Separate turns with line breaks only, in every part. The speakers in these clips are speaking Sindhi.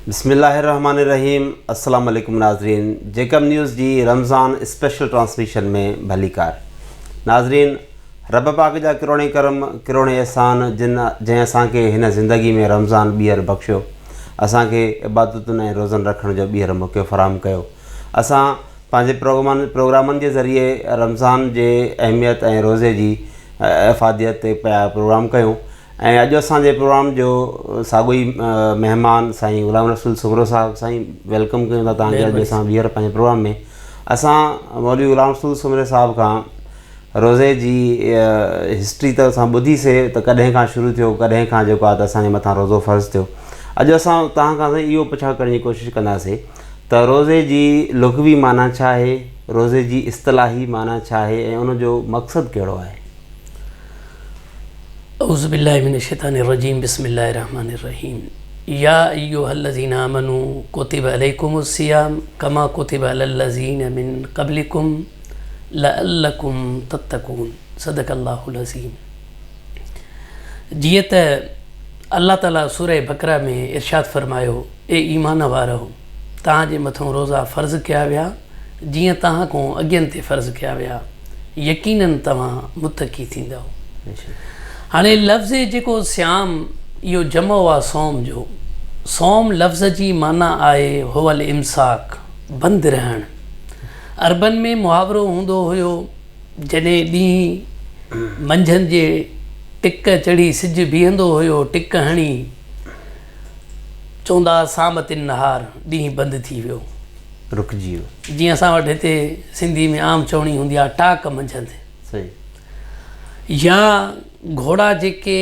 بسم الله الرحمن الرحيم السلام عليڪم ناظرين جيڪب نيوز جي رمضان اسپيشل ٽرانسميشن ۾ ڀليڪار ناظرين رب پاڪ جا ڪروڙين ڪرم ڪروڙين احسان جن جنهن اسان کي هن زندگي ۾ رمضان ٻيهر بخشيو اسان کي عبادتن ۽ روزن رکڻ جو ٻيهر موقعو فراهم ڪيو اسان پنهنجي پروگرامن پروگرامن جي ذريعي رمضان جي اهميت ۽ روزي جي افاديت تي پيا پروگرام ڪيون ۽ اڄ اسان جي پروگرام جو ساڳيو ئي مهمان سائين غلام رسول سومرو صاحب سائين welcome ڪيون ٿا توهان کي اڄ اسان ٻيهر پنهنجي پروگرام ۾ اسان مولوي غلام رسول سومري صاحب کان روزي جي هسٽري ته اسان ٻڌي سي ته ڪڏهن کان شروع ٿيو ڪڏهن کان جيڪو آهي ته اسان جي مٿان روزو فرض ٿيو اڄ اسان توهان کان سائين اهو پڇا ڪرڻ جي ڪوشش ڪنداسي ته روزي جي لغوي معنيٰ ڇا آهي روزي جي اصطلاحي معنيٰ ڇا آهي ۽ ان جو مقصد ڪهڙو آهي.
اعوذ بالله من الشيطان الرجيم بسم الله الرحمن الرحيم يا ايها الذين آمنوا ڪتب عليڪم الصيام ڪما ڪتب علي الذين من قبلڪم لعلڪم تتقون صدق الله العظيم جيئن ته الله تعالي سوره بقره ۾ ارشاد فرمايو اي ايمان وارؤ توهان جي مٿون روزا فرض ڪيا ويا جيئن توهان کان اڳين تي فرض ڪيا ويا، يقيناً توهان متقي ٿيندؤ. هاڻي لفظ جيڪو صيام اهو جمع آ صوم جو، صوم لفظ جي معنيٰ آهي هو الامساڪ، بند رهڻ. عربن ۾ محاورو هوندو هيو جڏهن ڏينهن منجهند جي ٽڪ چڙهي سج بيهندو هيو ٽڪ هڻي چوندا ها صامت النهار ڏينهن بند ٿي ويو.
رڪجي ويو.
جيئن اسان وٽ هتي سنڌي ۾ عام چوڻي هوندي آهي ٽاڪ منجهند.
صحيح.
يا گهوڙا جيڪي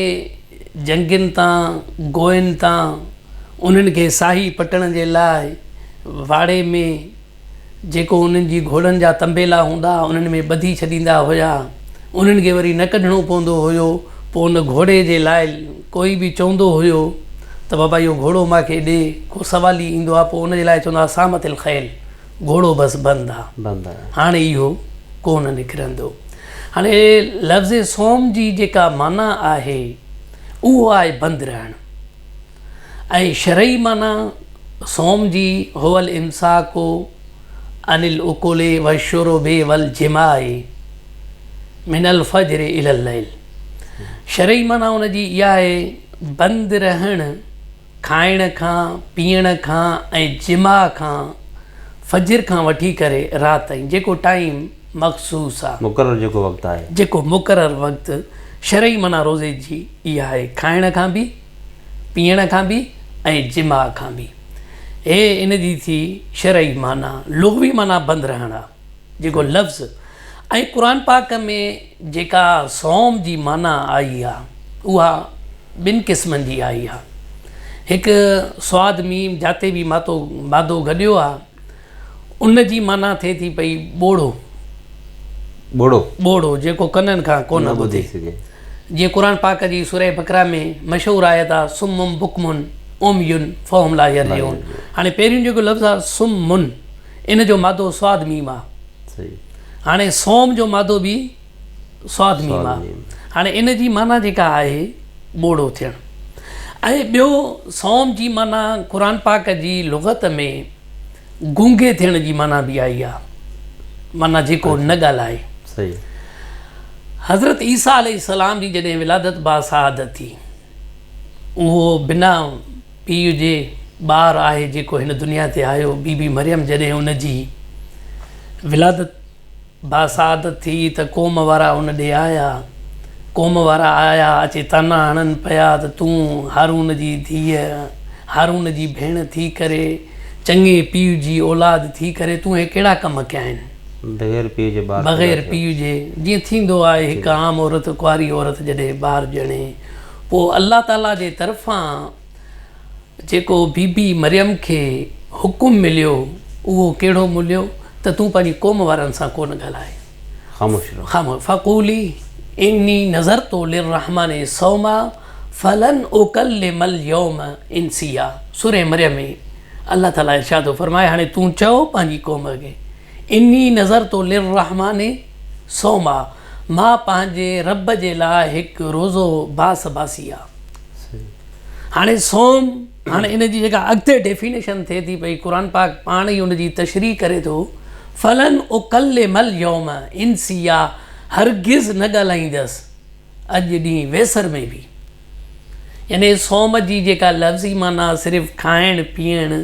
جنگين تان گوئن تان انهن کي ساهي پٽڻ جي لاء واڙي ۾ جيڪو انهن جي گهوڙن جا تنبيلا هوندا ها انهن ۾ ٻڌي ڇڏيندا هيا انهن کي وري نه ڪڍڻو پوندو هيو پوء ان گهوڙي جي لاء ڪوئي به چوندو هيو ته بابا اهو گهوڙو مان کي ڏي، ڪو سوالي ايندو آ پوء ان جي لاء چوندا ها صامت الخيل، گهوڙو بس بند آ،
بند آ.
هاڻي اهو ڪو نه نڪرندو. هاڻي لفظ صوم جي جيڪا معنيٰ آهي اهو آهي بند رهڻ ۽ شرعي معنيٰ صوم جي هو الامساڪ عن الاڪل والشرب والجماع من الفجر الي الليل شرعي معنيٰ ان جي اها آهي بند رهڻ کائڻ کان، پيئڻ کان ۽ جماع کان فجر کان وٺي ڪري رات تائين جيڪو ٽائيم مخصوص آ.
مقرر جيڪو وقت آهي.
جيڪو مقرر وقت شرعي معنيٰ روزي جي اها آهي کائڻ کان به، پيئڻ کان به ۽ جماع کان به. هي ان جي ٿي شرعي معنيٰ. لغوي معنيٰ بند رهڻ آ. جيڪو لفظ ۽ قرآن پاڪ ۾ جيڪا صوم جي معنيٰ آئي آ اها ٻن قسمن جي آئي آ. هڪ صاد ميم جاتي به ماتو مادو گڏيو آ ان جي معنيٰ ٿئي ٿي پئي ٻوڙو.
ٻوڙو.
ٻوڙو جيڪو ڪنن کان ڪونه ٻڌي. جيئن قرآن پاڪ جي سوره بقره ۾ مشهور آيت آ صم بڪم عمي فهم لا يرجعون هاڻي پهريون جيڪو لفظ آ صم ان جو مادو صاد ميم آ. هاڻي صوم جو مادو به صاد ميم آ. هاڻي ان جي معنيٰ جيڪا آهي ٻوڙو ٿيڻ. ۽ ٻيو صوم جي معنيٰ قرآن پاڪ جي لغت ۾ گونگي ٿيڻ جي معنيٰ به آئي آ. معنيٰ جيڪو نه ڳالهائي. حضرت عيسيٰ عليه السلام جي جڏهن ولادت باسعادت ٿي. اهو بنا پيء جي ٻار آهي جيڪو هن دنيا تي آيو. بي بي مريم جڏهن ان جي ولادت باسعادت ٿي ته قوم وارا ان ڏي آيا. قوم وارا آيا اچي طعنا هڻن پيا ته تون هارون جي ڌيء، هارون جي ڀيڻ ٿي ڪري، چڱي پيء جي اولاد ٿي ڪري تون هي ڪهڙا ڪم ڪيا آهن؟
بغير پيء جي ٻار پيدا
بغير پيء جي جيئن ٿيندو آهي هڪ عام عورت ڪنواري عورت جڏهن ٻار ڄڻي پوء الله تعاليٰ جي طرفان جيڪو بي بي مريم کي حڪم مليو اهو ڪهڙو مليو ته تون پنهنجي قوم وارن سان ڪونه ڳالهاء.
خاموش رهه.
خاموش فقولي اني نذرت للرحمن صوما فلن اڪلم اليوم انسيا سوره مريم ۾ الله تعاليٰ ارشاد ٿو فرمائي هاڻي تون چئو پنهنجي قوم کي اني نذرت للرحمن صوما مان پنهنجي رب جي لاء هڪ روزو باس باسي آ. هاڻي صوم هاڻي ان جي جيڪا اڳتي ڊيفينيشن ٿئي ٿي پئي قرآن پاڪ پاڻ ئي ان جي تشريح ڪري ٿو فلن اڪلم اليوم انسيا هرگز نه ڳالهائيندس اڄ ڏينهن ويسر ۾ به. يعني صوم جي جيڪا لفظي معنيٰ صرف کائڻ پيئڻ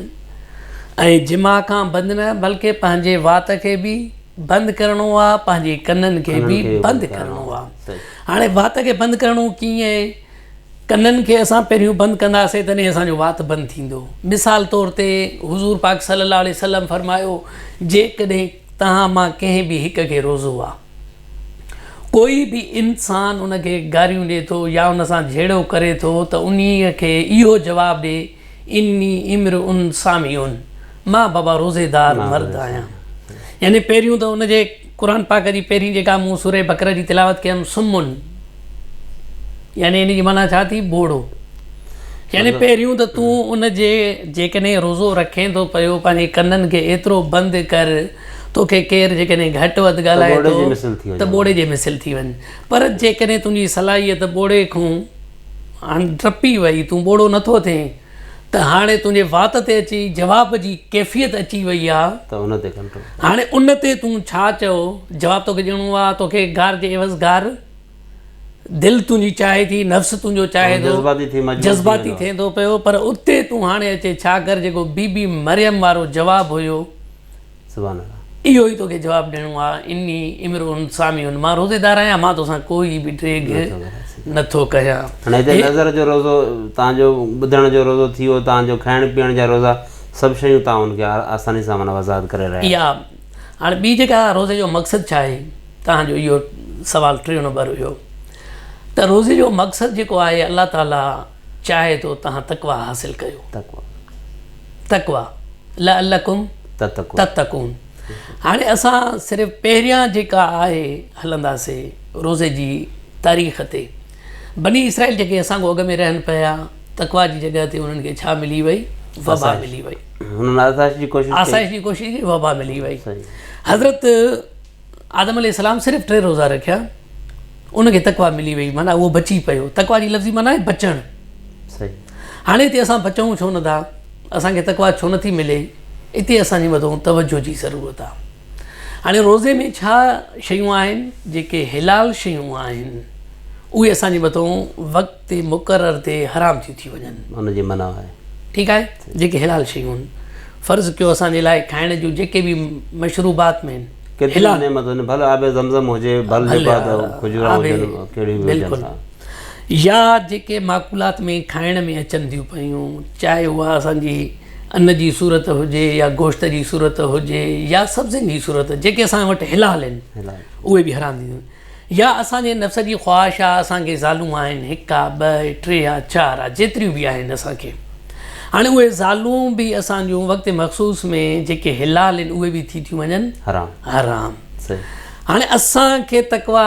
۽ جماع کان بند نه بلڪه پنهنجي وات کي به بند ڪرڻو آ پنهنجي ڪنن کي به بند ڪرڻو آ. هاڻي وات کي بند ڪرڻو ڪيئن؟ ڪنن کي اسان پهريون بند ڪنداسين تڏهن اسان جو وات بند ٿيندو. مثال طور تي حضور پاڪ صلي الله عليه وسلم فرمايو جيڪڏهن توهان مان ڪنهن به هڪ کي روزو آ ڪوئي به انسان ان کي گاريون ڏي ٿو يا ان سان جهيڙو ڪري ٿو ته انهي کي اهو جواب ڏي اني امرء صامع مان بابا روزيدار مرد آهيان يعني پهريون ته ان جي قرآن پاڪ جي پهرين جيڪا مون سوره بقره جي تلاوت ڪيم صم يعني ان جي معنيٰ ڇا ٿي ٻوڙو يعني پهريون ته تون ان جي جيڪڏهن روزو رکين ٿو پيو پنهنجي ڪنن کي ايترو بند ڪر توکي ڪير جيڪڏهن گهٽ وڌ ڳالهائي ٿو ته ٻوڙي جي مثل ٿي وڃ پر جيڪڏهن تنهنجي صلاحيت ٻوڙي کان هاڻ ٽپي وئي تون ٻوڙو نٿو ٿئين ته هاڻي تنهنجي وات تي اچي جواب جي ڪيفيت اچي وئي آ
ته ان تي ڪنٽرول
هاڻي ان تي تون ڇا چئو جواب توکي ڏيڻو آ توکي گار جي عيوض گار دل تنهنجي چاهي ٿي نفس تنهنجو چاهي ٿو
جذباتي ٿي مجبور
جذباتي ٿئين ٿو پيو پر اتي تون هاڻي اچي ڇا ڪر جيڪو بي بي مريم وارو جواب هيو
سبحان الله.
اهو ئي توکي جواب ڏيڻو آ، اني امرء صامع مان روزيدار آهيان، مان توسان ڪوئي به ڊيگهه نٿو ڪيان.
هاڻي هتي نظر جو روزو، توهان جو ٻڌڻ جو روزو ٿي ويو، توهان جو کائڻ پيئڻ جا روزا، سڀ شيون توهان ان کي آساني سان معنيٰ وضاحت ڪري رهيا آهيو.
اها هاڻي ٻي جيڪا روزي جو مقصد ڇا آهي؟ توهان جو اهو سوال ٽيون نمبر هيو ته روزي جو مقصد جيڪو آهي الله تعاليٰ چاهي ٿو توهان تقويٰ حاصل ڪيو.
تقويٰ.
تقويٰ لعلڪم تتقون هاڻي اسان صرف پهريان جيڪا آهي هلنداسي روزي جي تاريخ تي بني اسرائيل جيڪي اسان کان اڳ ۾ رهن پيا تقويٰ جي جڳهه تي انهن کي ڇا ملي وئي وبا ملي وئي
هنن آسائش جي ڪوشش
آسائش جي ڪوشش ڪئي وبا ملي وئي حضرت آدم عليه السلام صرف ٽي روزا رکيا ان کي تقويٰ ملي وئي معنيٰ اهو بچي پيو تقويٰ جي لفظي معنيٰ آهي بچڻ هاڻي هتي اسان بچون ڇو نٿا اسان کي تقويٰ ڇو نٿي ملي اتي اسان جي مٿو توجه جي ضرورت آهي هاڻي روزي ۾ ڇا شيون آهن جيڪي حلال شيون آهن اهي اسان جي مٿو وقت مقرر تي حرام ٿيون ٿي وڃن
ان جي منع آهي
ٺيڪ آهي جيڪي حلال شيون آهن فرض ڪيو اسان جي لاء کائڻ جون جيڪي به مشروبات ۾ آهن
ڪيتريون نعمتون آهن ڀل آب زمزم هجي ڀل جيڪو آهي ته کجورا هجن ڪهڙيون به هجن
يا جيڪي معقولات ۾ کائڻ ۾ اچن ٿيون پيون چاهي اها اسان جي ان جي صورت هجي يا گوشت جي صورت هجي يا سبزين جي صورت جيڪي اسان وٽ حلال آهن اهي به حرام ٿينديون يا اسان جي نفس جي خواهش آ اسان کي زالون آهن هڪ آ ٻه ٽي آ چار آ جيتريون به آهن اسان کي هاڻي اهي زالون به اسان جون وقت مخصوص ۾ جيڪي حلال آهن اهي به ٿي ٿيون وڃن
حرام
حرام هاڻي اسان کي تقويٰ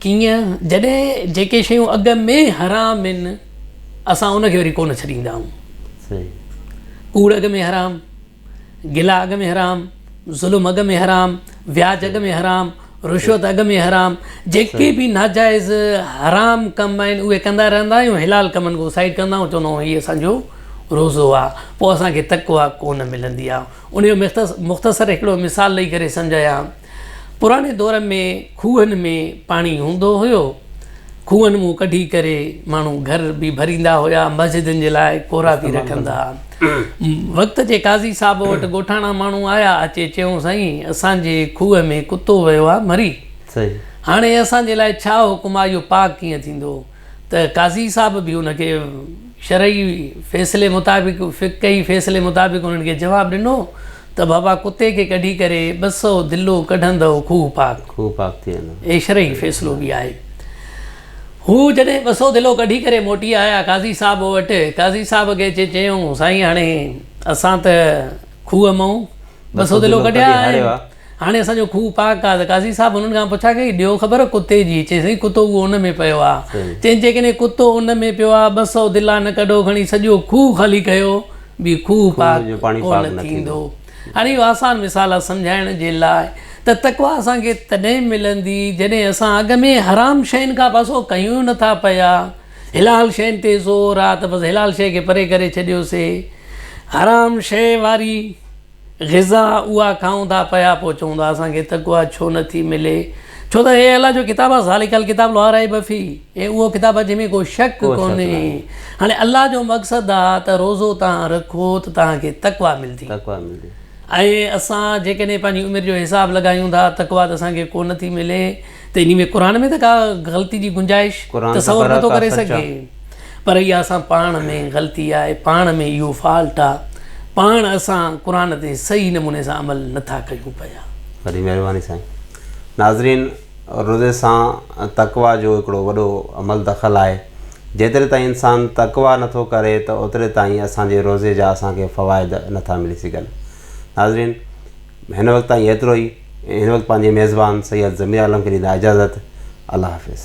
ڪيئن جڏهن جيڪي شيون اڳ ۾ حرام آهن اسان ان کي وري ڪونه ڇڏيندا آهيون ڪوڙ اڳ ۾ حرام گلا اڳ ۾ حرام، ظلم اڳ ۾ حرام، وياج اڳ ۾ حرام، رشوت اڳ ۾ حرام، جيڪي به ناجائز حرام ڪم آهن اهي ڪندا رهندا آهيون، حلال ڪمن کان سائيڊ ڪندا آهيون، چوندا آهيون هي اسان جو روزو آهي، پوء اسان کي تقويٰ ڪونه ملندي آهي. ان جو مختصر هڪڙو مثال ڏئي ڪري سمجهايان. پراڻي دور ۾ کوهن ۾ پاڻي هوندو هيو. کوهن مون ڪڍي ڪري ماڻهو گهر به ڀريندا هيا، مسجدن جي لاء ڪورا به رکندا ها. وقت جي قاضي صاحب وٽ ڳوٺاڻا ماڻهو آيا، اچي چيائون سائين اسان جي کوهه ۾ ڪتو ويو آ مري، هاڻي اسان جي لاء ڇا حڪم آ، اهو پاڪ ڪيئن ٿيندو؟ ته قاضي صاحب به ان کي شرعي فيصلي مطابق فقهي فيصلي مطابق انهن کي جواب ڏنو ته بابا ڪتي کي ڪڍي ڪري 200 دلو ڪڍندؤ کوهه پاڪ.
کوهه پاڪ ٿي ويندو.
هي شرعي فيصلو به آهي. هو جڏهن 200 دلو ڪڍي ڪري موٽي آيا قاضي صاحب وٽ، قاضي صاحب کي اچي چيائون سائين هاڻي اسان ته کوهه مئون 200 دلو ڪڍيا آهن. هاڻي اسان جو کوهه پاڪ آ ته قاضي صاحب هنن کان پڇا ڪئي ڏيو خبر ڪتي جي چيائين سائين ڪتو اهو ان ۾ پيو آ چيائين جيڪڏهن ڪتو ان ۾ پيو آ 200 دلا نه ڪڍو کڻي سڄو کوهه خالي ڪيو به کوهه پاڪ ڪونه ٿيندو هاڻي اهو آسان مثال آ سمجهائڻ جي لاء ته تقويٰ اسان کي تڏهن ملندي جڏهن اسان اڳ ۾ حرام شين کان پاسو ڪيون نه ٿا پيا. حلال شين تي زور آ ته بس حلال شيء کي پري ڪري ڇڏيوسي. حرام شيء واري غذا اها کائون ٿا پيا پوء چئون ٿا اسان کي تقويٰ ڇو نه ٿي ملي. ڇو ته هي الله جو ڪتاب آ ذالڪ الڪتاب لا ريب فيه هي اهو ڪتاب آ جنهن ۾ ڪو شڪ ڪونهي. هاڻي الله جو مقصد آ ته روزو توهان رکو ته توهان کي تقويٰ ملندي. ۽ اسان جيڪڏهن پنهنجي عمر جو حساب لڳايون ٿا تقويٰ ته اسان کي ڪو نه ٿي ملي ته انهي ۾ قرآن ۾ ته ڪا غلطي جي گنجائش تصور نه ٿو ڪري سگهي پر اها اسان پاڻ ۾ غلطي آهي پاڻ ۾ اهو فالٽ آهي پاڻ اسان قرآن تي صحيح نموني سان عمل نه ٿا ڪيون پيا.
وڏي مهرباني سائين. ناظرين روزي سان تقويٰ جو هڪڙو وڏو عمل دخل آهي جيتري تائين انسان تقويٰ نٿو ڪري ته اوتري تائين اسان جي روزي جا اسان کي فوائد نٿا ملي سگهن ناظرين هن وقت تائين ايترو ئي هن وقت پنهنجي ميزبان سيد ضمير عالم کي ڏيندا اجازت الله حافظ.